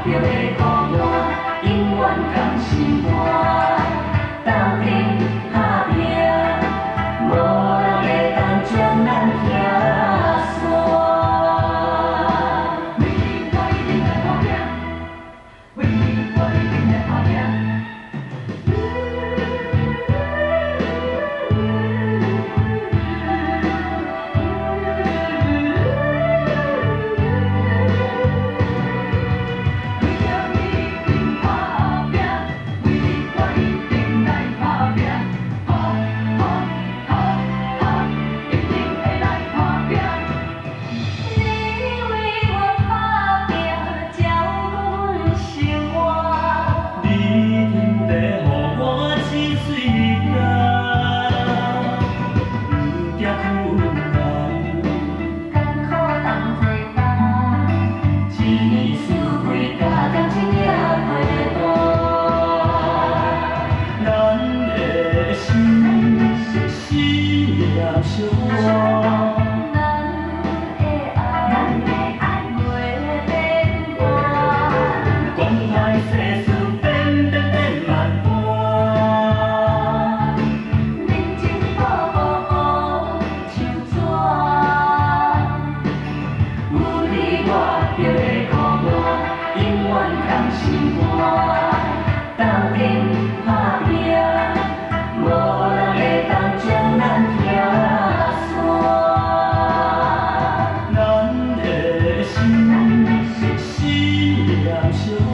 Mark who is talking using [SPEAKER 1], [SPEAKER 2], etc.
[SPEAKER 1] 就會孤單，永遠仝心肝，鬥陣拍拚，無人會當將咱拆散。為你我一定來打拚，為你我一定來打拚。為著你一定打拚，為你我一定來打拚，哈哈哈哈，一定會來打拚。你為阮打拚，照顧阮生活。
[SPEAKER 2] 你天地予我一喙咬，毋驚困難。
[SPEAKER 1] 艱苦同齊擔，一年四季加減一領過渡。
[SPEAKER 2] 咱的心思念相伴，
[SPEAKER 1] 咱的愛袂變卦。
[SPEAKER 2] 管他世事變變變萬般。
[SPEAKER 1] 認真步步步像紙。有你我就會孤單，永遠仝心肝，鬥陣拍拚，無人會當將咱拆散。
[SPEAKER 2] 咱的心思念相伴，